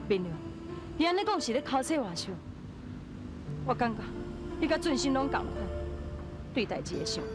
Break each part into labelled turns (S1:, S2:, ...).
S1: 明良，你按呢講是咧剾洗外想，我感覺你佮俊生攏仝款，對代誌的想法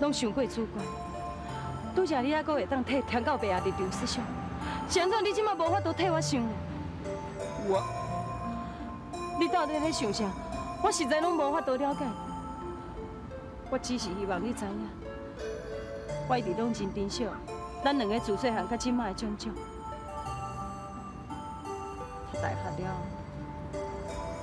S1: 攏傷過主觀。拄才你猶閣會當替田狗伯仔立場設想，是按怎你這馬無法度替我想呢？
S2: 我，
S1: 你到底咧想啥？我實在攏無法度了解。我只是希望你知影，我一直攏真珍惜咱兩个自細漢到這馬的種種。讀大學了，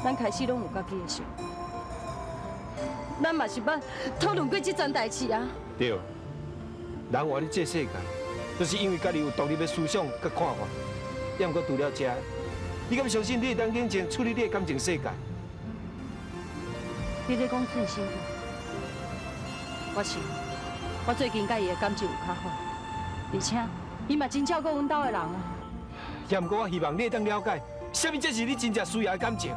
S1: 咱開始攏有家己的想法，咱嘛是捌討論過這樁代誌啊。
S2: 對，人活佇這世界，就是因為家己有獨立的思想佮看法。也毋過除了這，你敢相信你會當冷靜處理你的感情世界？
S1: 你咧講俊生？我是，我最近佮伊的感情有較好，而且伊嘛真照顧阮兜的人啊。
S2: 也毋過我希望你會當了解，啥物才是你真正需要的感情。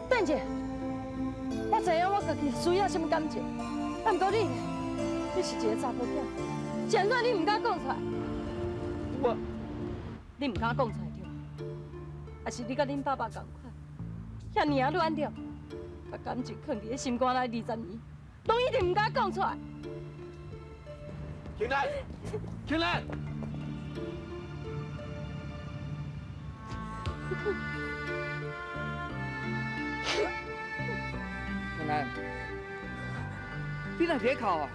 S1: 等者，我知影我家己需要啥物感情，啊，毋過你，你是一个查埔囝，是按怎你毋敢講出來？
S2: 我，
S1: 你毋敢講出來對？抑是你佮恁爸爸仝款，遐爾仔軟弱，共感情囥佇咧心肝內20年，攏一直毋敢講出來。
S2: 慶蘭，慶蘭。
S3: 慶蘭，你哪佇咧哭啊？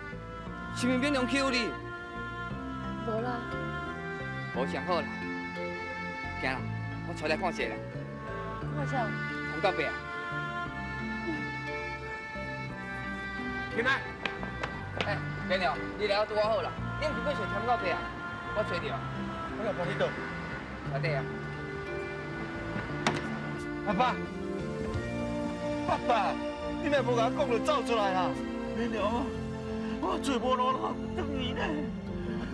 S3: 是毋是勉強欺負你？
S1: 無啦。
S3: 無上好啦，行啦，我帶你來看一下啦。
S1: 看啥？
S3: 田狗伯啊。
S2: 慶蘭，
S3: 哎，勉良，你來拄仔好啦。你毋是欲揣田狗伯啊？我揣著。
S2: 我來幫你倒。
S3: 小弟啊。
S2: 阿爸，爸爸，你若無共我講就走出來啦。
S4: 勉良，我揣無路通轉去呢，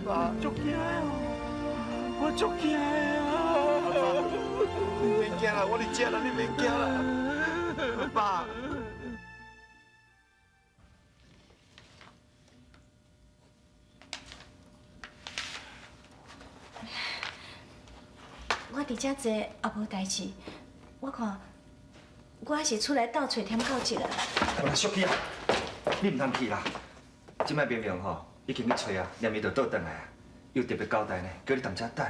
S2: 爸，
S4: 足驚的哦，我足驚的啊！
S2: 你免驚啦，我佇遮啦，你免驚啦，阿爸。
S5: 我佇遮坐也無代誌，我看我還是出來鬥揣添狗一啦。
S6: 無啦，淑琪啊，你毋通去啦。這擺明明吼已經去揣啊，連伊就倒轉來啊，又特別交代呢，叫你踮遮等。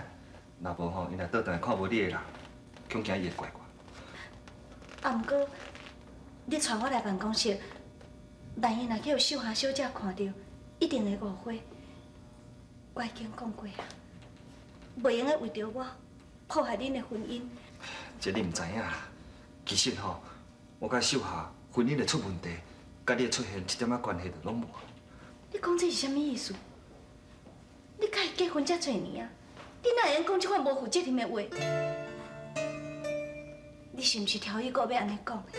S6: 若無吼，伊若倒轉來看無你的人，恐驚伊會怪我。
S5: 啊，毋過你帶我來辦公室，萬一若去予秀霞小姐看著，一定會誤會。我已經講過啊，袂用得為著我破壞恁的婚姻。
S6: 這你毋知影啦，其實吼，我佮秀霞婚姻會出問題，佮你的出現一點仔關係都攏無。
S5: 你講這是啥物意思？你佮伊結婚遮濟年啊，你哪會用講這款無負責任的話？你是毋是挑伊閣欲按呢講的？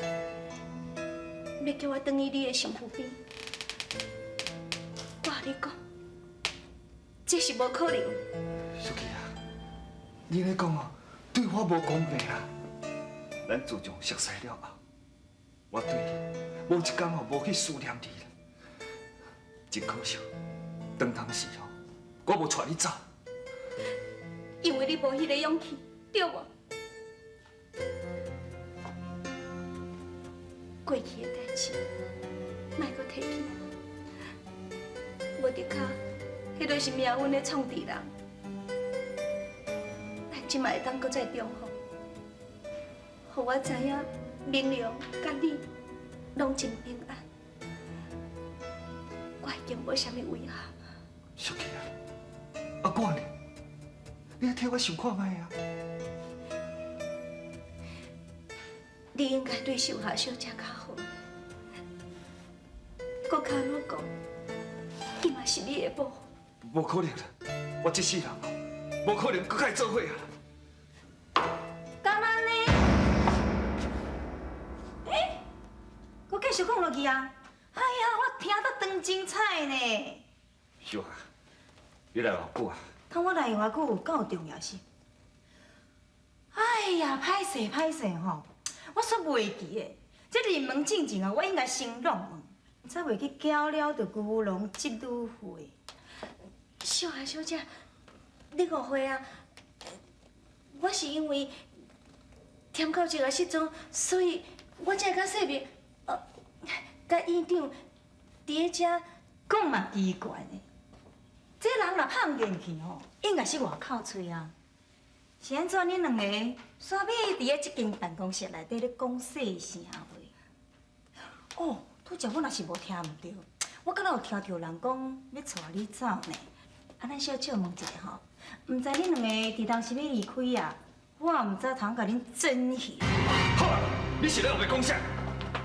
S5: 欲叫我轉去你的身軀邊？我共你講，這是無可能。
S6: 淑琪啊，你按呢講哦，對我無公平啦。咱自從熟似了後，我對你無一工哦無去思念你啦。真可惜，當當時哦，我無帶你走。
S5: 因為你無彼个勇氣，對無？過去的代誌，莫閣提起。無的確，彼就是命運的創治人。咱這擺會當閣再重逢，予我知影，明良佮你攏真平安。我已經無啥物遺憾。
S6: 淑琪啊，啊我呢？你愛替我想看覓啊？
S5: 你應該對秀霞小姐較好。閣較按怎講，伊嘛是你的某。
S6: 無可能啦！我這世人無可能閣佮伊做伙啊！
S7: 敢按呢？欸，閣繼續講落去啊！哎呀，我聽得當精彩呢。
S6: 秀霞，你來偌久啊？
S7: 看我來偌久，敢有重要事？哎呀，歹勢歹勢吼，我煞袂記的。這入門進前啊，我應該先弄問，才袂去攪了著牛郎織女會。
S5: 秀霞小姐，你誤會啊！我是因为添口一个失踪，所以我才会佮世明，佮院长伫咧遮
S7: 讲嘛奇怪呢。这人若判进去吼，应该是外口揣啊。是按怎恁两个煞欲伫咧这间办公室内底咧讲细声话？哦，拄才我若是无听毋对，我敢若有听著人讲欲带你走呢。啊，咱小笑问一下吼，毋知恁两个伫当时欲离开啊？我也毋知通共恁争气。
S6: 好啊，你是咧乌白讲啥？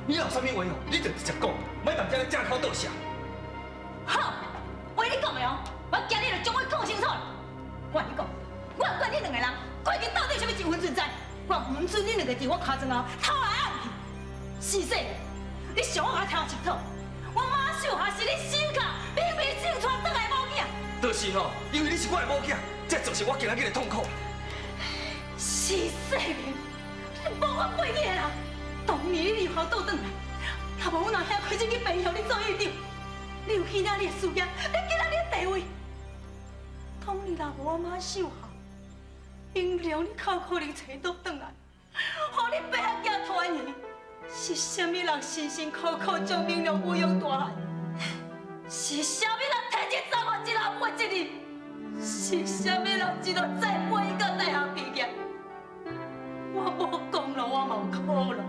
S6: 你有啥物话吼，你就直接讲，莫踮遮咧正口倒舌。
S7: 好，话你讲的哦，我今日就将我讲清楚。我共你讲，我毋管恁两个人过去到底有啥物情分存在，我毋准恁两个伫我尻川后偷来暗去。是说，你想我共听清楚，我马秀霞是你手跤明明正娶转来的某囝。
S6: 就是吼，因为你是我的某囝，才造成我今仔日的痛苦。
S7: 是世明，你无我背你的人，当年你离校倒转来，若无阮阿兄开钱去病校你做院长，你有去领你的事业，你今仔日的地位。当年若无我马秀霞，英良你较有可能揣倒转来，予你爸仔囝团圆。是啥物人辛辛苦苦将明良抚养大汉？是啥物人提起三万一人负责任？是啥物人一路载我伊到大学毕业？我无功劳，我嘛有苦劳。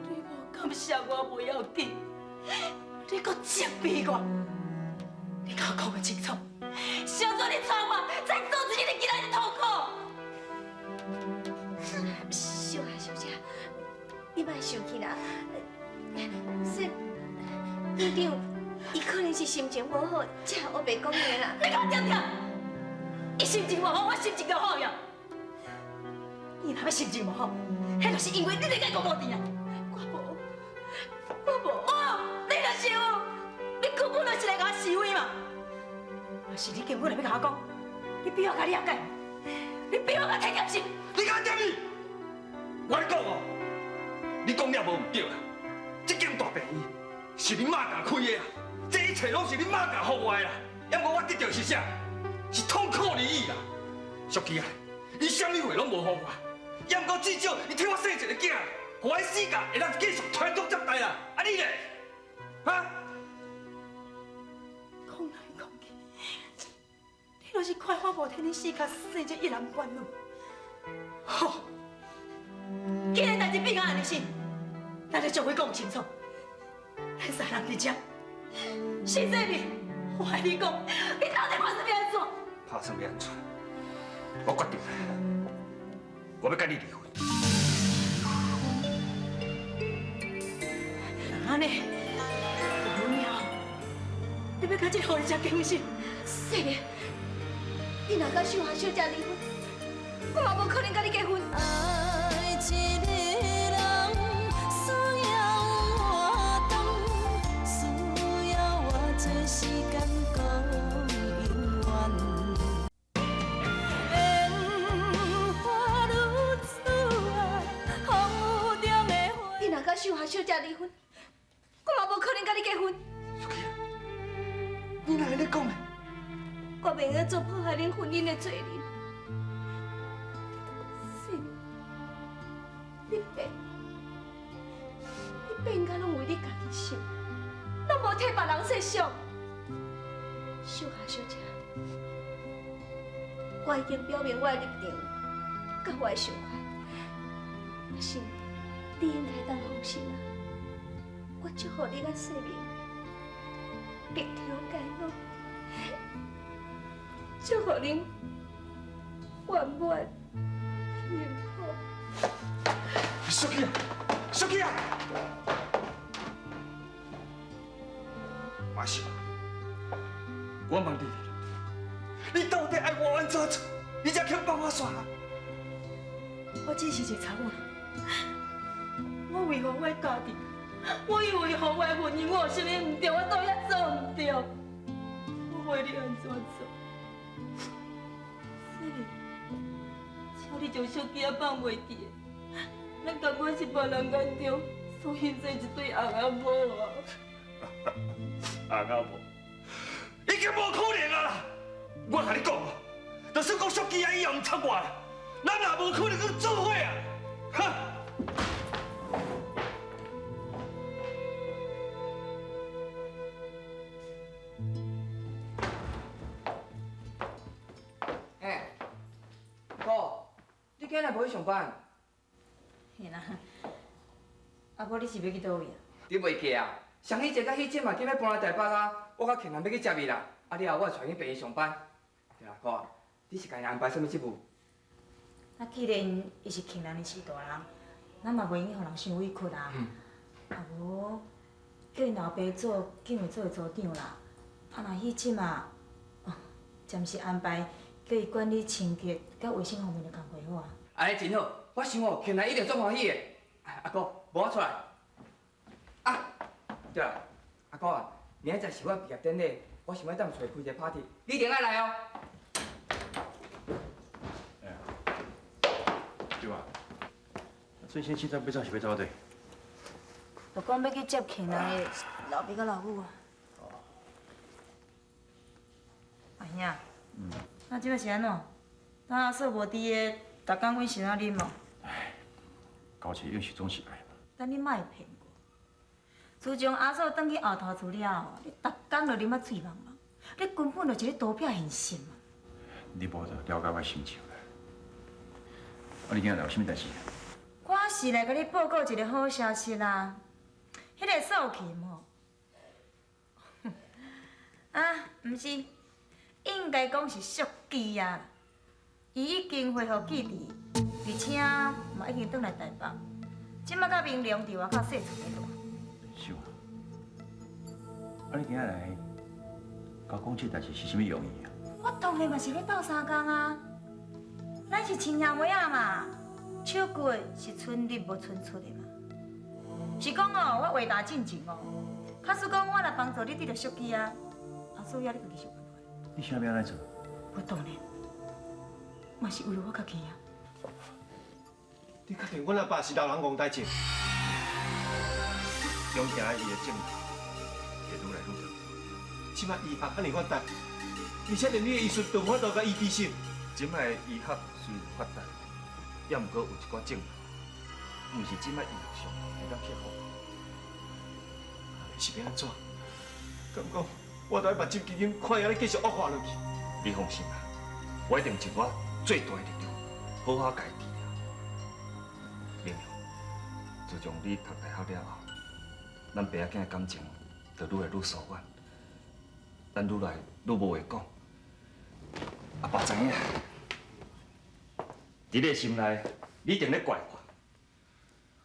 S7: 你无感谢我无要紧，你阁责备我，你敢讲个清楚？是按怎你娶我，才造成你今仔日痛苦？
S5: 秀霞小姐，你莫生气啦。是院长，伊可能是心情无好，才乌白讲话啦。
S7: 你讲对对？伊心情无好，我心情就好呀。伊若欲心情无好，彼就是因为你咧共顾无甜啊。我无，我无，哦，你就是有，你根本就是来共我是非嘛。若是你根本就欲共我讲，你比我较了解，你比我较体贴心。
S6: 你敢点伊？我咧讲哦，你讲了无毋对啦。这间大病院是恁妈共开的啦，这一切拢是恁妈共予我的啦。犹过我得著是啥？是痛苦而已啦。淑琪啊，伊啥物话拢无予我，犹过至少伊替我生一个囝，予我死甲会当继续传宗接代啦。啊你咧？哈？
S7: 讲来讲去，你就是怪我无替恁四跤生这一男半女。好，既然代志变按呢是，咱就将话讲清楚。咱三人伫遮，实际你，我爱你讲，你到底打算欲按怎？
S6: 打算欲按怎？我决定，我欲佮你离婚。
S7: 按呢，有影，你欲佮这个予人食结婚是？
S5: 世明，你若佮秀霞小姐离婚，我嘛无可能佮你结婚。
S8: 爱一个人需要活动，需要偌济时间阁永远。烟花女子啊，风雨中的花。
S5: 你若佮秀霞小姐离婚，我嘛无可能佮你结婚。
S6: 淑琪，你哪会按呢讲呢？
S5: 我袂用做破坏恁婚姻的罪人。是，你变，你变甲拢为你家己想，拢无替别人设想。秀霞小姐，我已经表明我的立场，佮我的想法，阿信，你应该当放心啊。我祝福你佮世明白头偕老。祝福恁圆满幸福。
S6: 淑琪啊，淑琪啊！马秀，我问你，你到底爱我按怎做，你才肯放我煞？
S7: 我只是一个查某人，我维护我的家庭，我维护我的婚姻，我有啥物毋对，我都遐做毋对。我袂你按怎做？世明，请你将淑琪仔放袂记的，咱仝款是别人眼中所形成一对翁仔某啊。
S6: 翁仔某，已经无可能啊啦！我共你讲哦，就算讲淑琪仔以后毋插我啦，无可能阁做伙啊！哈！
S3: 欸，哥，你今日无去上班？
S7: 嘿啦，啊无你是欲去佗位啊？
S3: 你袂记啊？上喜节佮喜姐嘛，今欲搬来台北啊，我佮庆南欲去接伊啦。啊了后，我会带去病院上班。对啦，哥，你是共伊安排啥物职务？
S7: 啊，既然伊是庆南的序大人，咱嘛袂用予人伤委屈啊。啊无，叫𪜶老爸做警卫组的组长啦。啊，若喜姐嘛，哦，暂时安排叫伊管理清洁佮卫生方面的工课好啊。
S3: 按呢真好，我想哦，庆南一定足欢喜的。阿哥，无我出来。啊，对啦，阿哥啊，明仔载是我毕业典礼，我想欲踮厝里开一个 party，你一定爱来哦。
S4: 对吧？最先现在欲走是欲走佗？
S7: 就讲欲去接庆南的老爸佮老母啊。阿兄，那这摆是按怎？当阿嫂无伫个，逐工阮想仔啉哦。
S4: 交情应是总是爱嘛。
S7: 但你莫骗我，自从阿嫂转去后头厝了后，你逐工就啉啊醉茫茫，你根本就是咧逃避现实嘛。
S4: 你无得了解我心情啦。啊，你今日来有啥物代志？
S7: 我是来共你报告一个好消息啦，彼个素琴吼，啊，毋是，应该讲是淑姬啊。伊已经恢复记忆，而且嘛已经转来台北，这摆佮明良伫外口细厝咧住。
S4: 是啊。啊，你今日来，共我讲这代志是啥物用意啊？
S7: 我当然嘛是咧斗相共啊，咱是亲兄妹仔嘛，手骨是剩入无剩出的嘛。是讲哦，我话大进前哦，假使讲我若帮助你得著淑姬啊，阿需要你家己想办法。
S4: 你想欲按怎做？
S7: 我当然嘛是为了我家己啊。
S2: 你确定阮阿爸是老人戆代志？
S6: 中听伊的症会愈来愈严。
S2: 这摆医学遐尔发达，而且连你的医术都无法度共医治死。
S6: 这摆医学虽然发达，也毋过有一寡症，毋是这摆医学上会当克服。
S2: 是欲按怎？敢讲我著爱目睭紧紧看伊按呢继续恶化落去？
S6: 你放心啦，我一定尽我最大的力量，好好共伊治啊。明良，自从你读大学了后，咱爸仔囝的感情就愈来愈疏远，咱愈来愈无话讲。阿爸知影，伫你的心内，你一定咧怪我，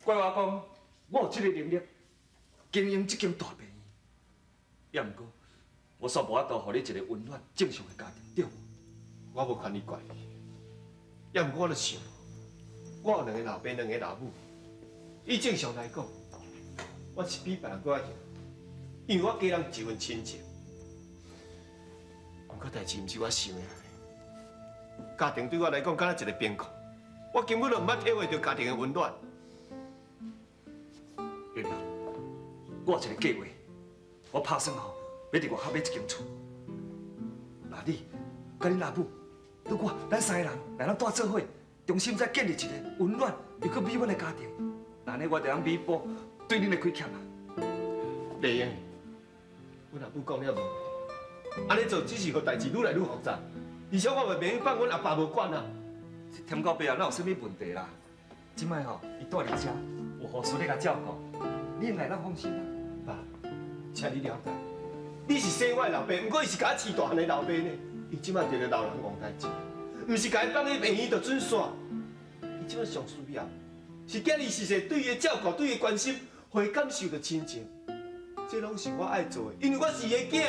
S6: 怪我讲我有这个能力经营这间大病院，也毋过我煞无法度予你一个温暖正常的家庭，对无？
S2: 我无权利怪你，也毋过我就想，我有两个老爸，两个老母，以正常来讲，我是比别人阁较幸，因为我家人一份亲情。毋过代志毋是我想的，家庭对我来讲敢若一个冰库，我根本就毋捌体会著家庭的温暖。
S6: 月亮，我有一个计划，我拍算吼，欲伫外口买一间厝。若你、佮恁阿母、佮我，咱三个人来咱住做伙，重新再建立一个温暖又阁美满的家庭。那按呢，我就通弥补对恁的亏欠啊。
S2: 袂用，阮阿母讲了无，按呢做只是予代志愈来愈复杂，而且我嘛袂用放阮阿爸无管啊。
S6: 这忝到爸啊，哪有啥物问题啦？这摆吼，伊蹛伫遮，有护士咧共照顾，你会当放心啊。
S2: 爸，请你了解，你是生我的老爸，毋过伊是共我饲大汉的老爸呢。伊这摆得著老人戆代志，毋是共伊放去病院就准煞。伊这摆上需要，是囝儿时势对伊的照顾、对伊的关心，予伊感受著亲情。这拢是我爱做的，因为我是伊的囝。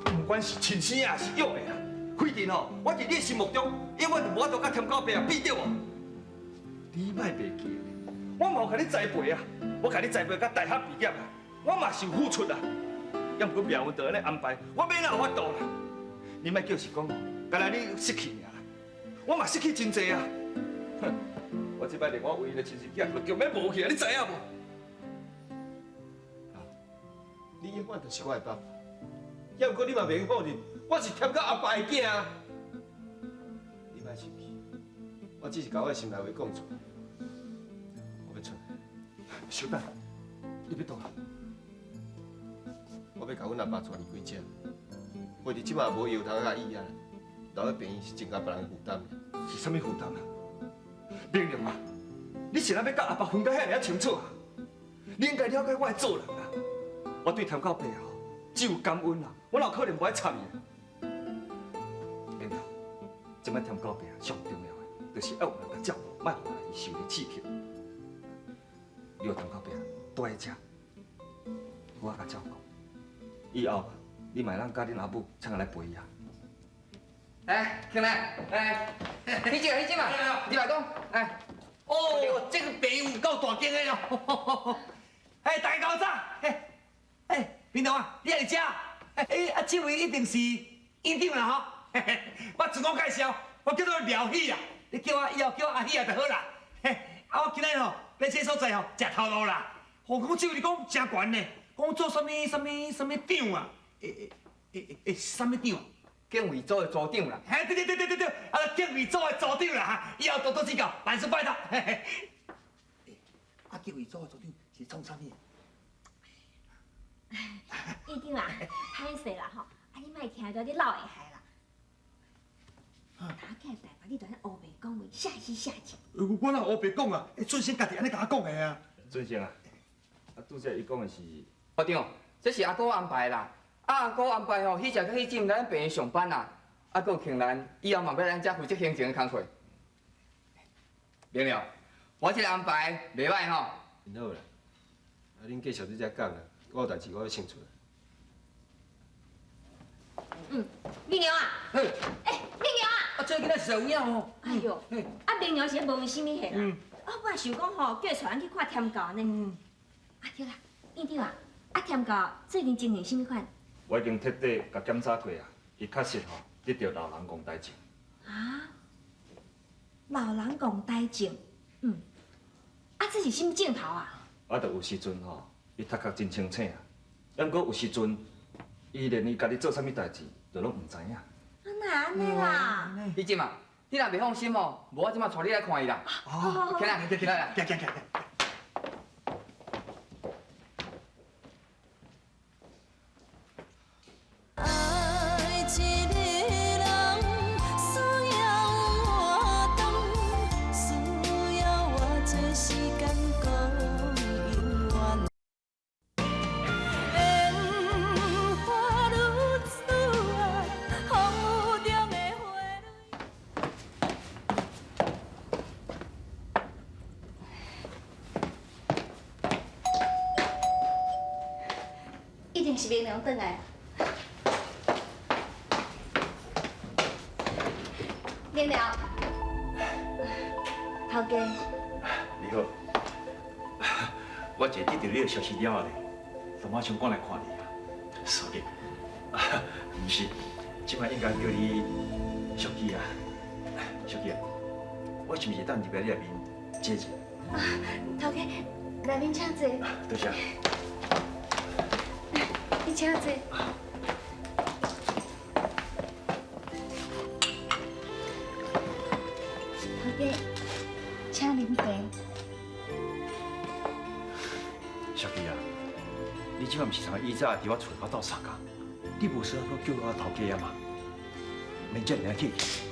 S6: 不管是亲生的，抑是养的啦，反正吼，我伫你的心目中，永远就无法度佮忝到爸啊比著无。你莫袂记，我嘛有共你栽培啊，我共你栽培到大学毕业啊，我嘛是有付出啊。也毋过命运就按呢安排，我欲哪有法度啦？你莫叫是讲，敢若你失去尔啦，我嘛失去真济啊。哼，我这摆连我唯一的亲生囝都强欲无去啊，你知影无？
S2: 你永远就是我的爸爸，也毋过你嘛袂用否认，我是忝到阿爸的囝啊。你莫生气，我我只是共我的心内话讲出来。我欲出来。
S6: 稍等，你欲佗落？
S2: 我欲共阮阿爸带离开遮。我伫这马无药通共医啊，留佇病院是增加别人负担。
S6: 是啥物负担啊？明良啊，你是按怎欲共阿爸分甲遐尔仔清楚啊？你应该了解我的做人啊。我对田口伯吼只有感恩啊，我哪有可能无爱插伊？明良，这摆田口伯上重要的，就是爱有人共照顾，莫予伊受著刺激。你予田口伯蹛佇遮，我共照顾。以后你嘛会当佮恁阿母请来陪伊啊。
S3: 来，进来，来，你这个，你这嘛，你来讲，来。
S9: 哦，这个病院有够大间的哦。哎，大家早，哎，哎，明同啊，你也伫遮？哎，啊，这位一定是院长啦吼。我自我介绍，我叫做廖喜啊，你叫我以后叫我阿喜啊就好啦。嘿，啊，我今日吼来这所在吼，食头路啦。哦，讲这位讲真悬呢，讲做啥物啥物啥物长啊？欸欸欸欸，啥物长？
S3: 警卫组的组长啦。
S9: 嘿，对对对对对对，啊，警卫组的组长啦哈，以后多多指教，万事拜托。嘿嘿。啊，警卫组的组长是创啥物？
S5: 院长啊，歹势啦吼，啊你莫听著你老会害啦。头家台北你蹛咧乌白讲话，写死写情。
S9: 我哪有乌白讲啊？俊生家己按呢共我讲的啊。
S6: 俊生啊，啊拄才伊讲的是，
S3: 部长，这是阿哥安排啦。啊，阿哥安排吼，喜姐佮喜姊来咱病院上班啦。啊，阁有庆兰，以后嘛欲来咱遮负责行政的工课。明了，我这个安排袂歹吼。
S2: 好啦，啊恁继续伫遮讲啦，我有代志我欲先出来。
S5: 嗯，明良啊，欸，明良啊，
S9: 啊，这个囡仔实在有影吼。
S5: 哎哟，啊，明良是咧问啥物货啦？我本来想讲吼，叫伊带咱去看添教呢。啊对啦，院长啊，啊添教最近情形啥物款？
S6: 我已经彻底共检查过啊，伊确实吼得著老人戆呆症。
S5: 啊？老人戆呆症？嗯。啊，这是啥物症头啊？
S6: 啊，著有时阵吼，伊头壳真清醒啊，毋过有时阵，伊连伊家己做啥物代志，就拢毋知影。
S5: 啊，哪按呢啦？
S3: 喜姊啊，你若袂放心哦，无我这马带你来看伊啦。
S9: 哦，
S3: 起来，起来，
S9: 行行行。
S8: 爱一个人需要活动，需要偌济时间讲永远。烟花女子啊，风雨中的花蕊。
S5: 一定是明良转来。明良，头家。
S4: 你好，我一得到你的消息了后呢，就马上赶来看你啊。所以，毋是，这摆应该叫你淑姬啊，淑姬啊，我是毋是会当入来你内面坐坐？
S5: 啊，头家，内面请坐。
S4: 多谢。
S5: 你请坐。头家，请啉茶。
S4: 淑姬啊，你这摆毋是像以早伫我厝内斗相共，你无需要阁叫我头家啊嘛？免遮尔仔客气。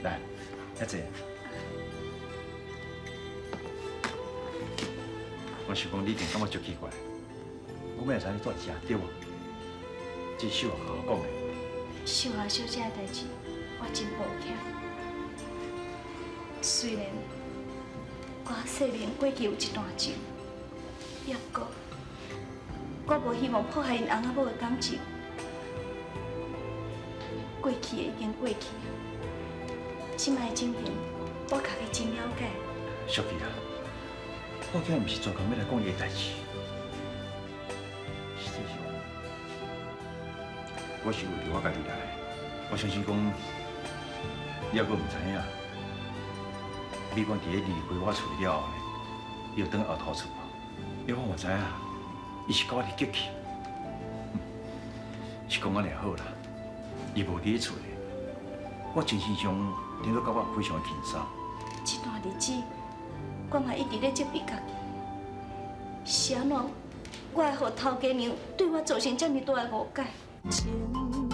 S4: 来，遐坐。我想讲你一定感觉足奇怪，我欲来知你蹛伫遮对无？这是秀华共我讲的。
S5: 秀华小姐的代志，我真抱歉。虽然我世明过去有一段情，也毋过我无希望破坏𪜶翁仔某的感情。过去的已经过去啊，这摆的情形，我家己真了解。
S4: 淑姬啊，我今日毋是专工欲来讲伊的代志，实际上，我是为著我家己来的。我相信讲，你犹阁毋知影，美冠伫咧离开我厝了后呢，伊就转后头厝啊。因为我嘛知影，伊是佮我伫激气，是讲按呢好啦。伊无伫咧厝里，我精神上顶阁感觉非常的轻松。
S5: 這段日子，我嘛一直咧責備家己，是按怎我會予頭家娘對我造成這麼大的誤解？
S8: 情。